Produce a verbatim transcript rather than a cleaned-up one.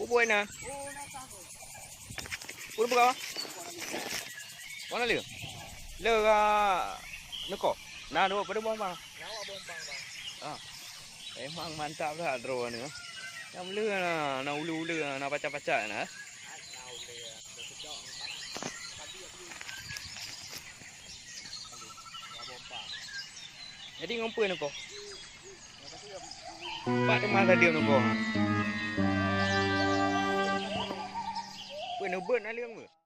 Buat na. Pun buka. Mana dia? Le ga neko. Nah, dua pada buang bang. Ah. Emang mantap dah draw ni. Yang bela na, na ulu-ulu na, na pacak-pacak na. Jadi ngumpeun uko. Pak teuma tadi uko. Peue neubeuet naleueng beuh?